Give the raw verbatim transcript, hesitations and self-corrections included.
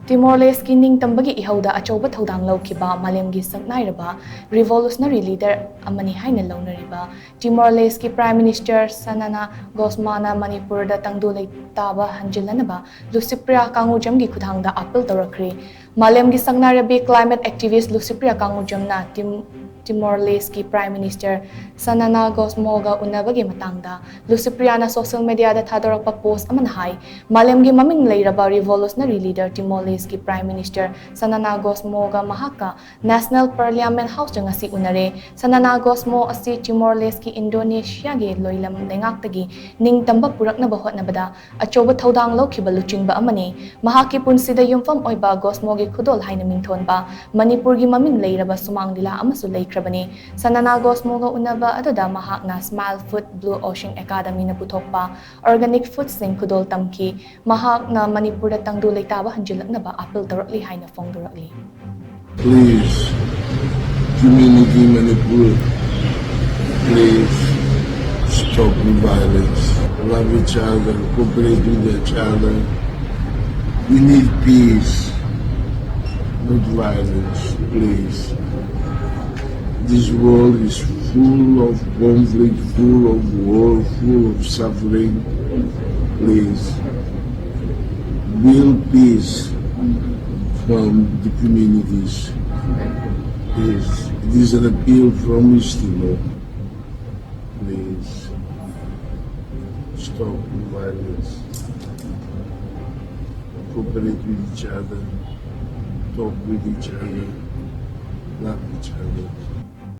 ꯇꯤꯃꯣꯔ ꯂꯦꯁꯀꯤ ꯅꯤꯡꯇꯝꯕꯒꯤ ꯏꯍꯧꯗ ꯑꯆꯧꯕ ꯊꯧꯗꯥꯡ ꯂꯧꯈꯤꯕ ꯃꯥꯂꯦꯝꯒꯤ ꯁꯛꯅꯥꯏꯔꯕ revolutionary leader ꯑꯃꯅꯤ ꯍꯥꯏꯅ ꯂꯧꯅꯔꯤꯕ ꯇꯤꯃꯣꯔ ꯂꯦꯁꯀꯤ Prime Minister ꯁꯅꯥꯅꯥ ꯒꯣꯁꯃꯥꯅ ꯃꯅꯤꯄꯨꯔꯗ ꯇꯪꯗꯨ ꯂꯩꯇꯥꯕ ꯍꯟꯖꯤꯜꯂꯅꯕ ꯂꯨꯁꯤꯄ꯭ꯔꯤꯌꯥ ꯀꯥꯡꯉꯨꯖꯝꯒꯤ ꯈꯨꯠꯊꯥꯡꯗ appeal ꯇꯧꯔꯛꯈ꯭ꯔꯦ꯫ ꯃꯥꯂꯦꯝꯒꯤ ꯁꯛꯅꯥꯏꯔꯕꯤ climate activist ꯂꯨꯁꯤꯄ꯭ꯔꯤꯌꯥ ꯀꯥꯡꯉꯨꯖꯝꯅ ꯇꯤꯝ-, ꯇꯤꯃꯣꯔ ꯂꯦꯁꯀꯤ Prime Minister ꯁꯅꯥꯅꯥ ꯒꯣꯁꯃꯣꯒ ꯎꯅꯕꯒꯤ ꯃꯇꯥꯡꯗ ꯂꯨꯁꯤꯄ꯭ꯔꯤꯌꯥꯅ social mediaꯗ ꯊꯥꯗꯣꯔꯛꯄ post ꯑꯃꯅ ꯍꯥꯏ, ꯃꯥꯂꯦꯝꯒꯤ ꯃꯃꯤꯡ ꯂꯩꯔꯕ revolutionary leader ꯇꯤꯃꯣꯔ ꯂꯦꯁꯀꯤ Prime Minister ꯁꯅꯥꯅꯥ ꯒꯣꯁꯃꯣꯒ ꯃꯍꯥꯛꯀ National Parliament Houseꯇ ꯉꯁꯤ ꯎꯅꯔꯦ꯫ ꯁꯅꯥꯅꯥ ꯒꯣꯁꯃꯣ ꯑꯁꯤ ꯇꯤꯃꯣꯔ ꯂꯦꯁꯀꯤ ꯏꯟꯗꯣꯅꯦꯁꯤꯌꯥꯒꯤ ꯂꯣꯏꯂꯝ ꯂꯩꯉꯥꯛꯇꯒꯤ ꯅꯤꯡꯇꯝꯕ ꯄꯨꯔꯛꯅꯕ ꯍꯣꯠꯅꯕꯗ ꯑꯆꯧꯕ ꯊꯧꯗꯥꯡ ꯂꯧꯈꯤꯕ ꯂꯨꯆꯤꯡꯕ ꯑꯃꯅꯤ꯫ ꯃꯍꯥꯛꯀꯤ ꯄꯨꯟꯁꯤꯗ ꯌꯨꯝꯐꯝ ꯑꯣꯏꯕ ꯒꯣꯁꯃꯣꯒꯤ ꯈꯨꯗꯣꯜ ꯍꯥꯏꯅ ꯃꯤꯡꯊꯣꯟꯕ ꯃꯅꯤꯄꯨꯔꯒꯤ ꯃꯃꯤꯡ ꯂꯩꯔꯕ ꯁꯨꯃꯥꯡ ꯂꯤꯂꯥ ꯑꯃꯁꯨ ꯂꯩꯈ꯭ꯔꯕꯅꯤ꯫ ꯁꯅꯥꯅꯥ ꯒꯣꯁꯃꯣꯒ ꯎꯅꯕ ꯑꯗꯨꯗ ꯃꯍꯥꯛꯅ Smile Food Blue Ocean Academyꯅ ꯄꯨꯊꯣꯛꯄ organic foodꯁꯤꯡ ꯈꯨꯗꯣꯜ ꯇꯝꯈꯤ꯫ ꯃꯍꯥꯛꯅ ꯃꯅꯤꯄꯨꯔꯗ ꯇꯪꯗꯨ ꯂꯩꯇꯥꯕ ꯍꯟꯖꯤꯜꯂꯛꯅꯕ appeal ꯇꯧꯔꯛꯂꯤ ꯍꯥꯏꯅ ꯐꯣꯡꯗꯣꯔꯛꯂꯤ꯫ Please, community Manipur, please stop the violence. Love each other, cooperate with each other. We need peace, not violence, please. This world is full of conflict, full of war, full of suffering. Please build peace from the communities. Yes, it is an appeal from East Timor. Please stop the violence. Cooperate with each other. Talk with each other. Love each other.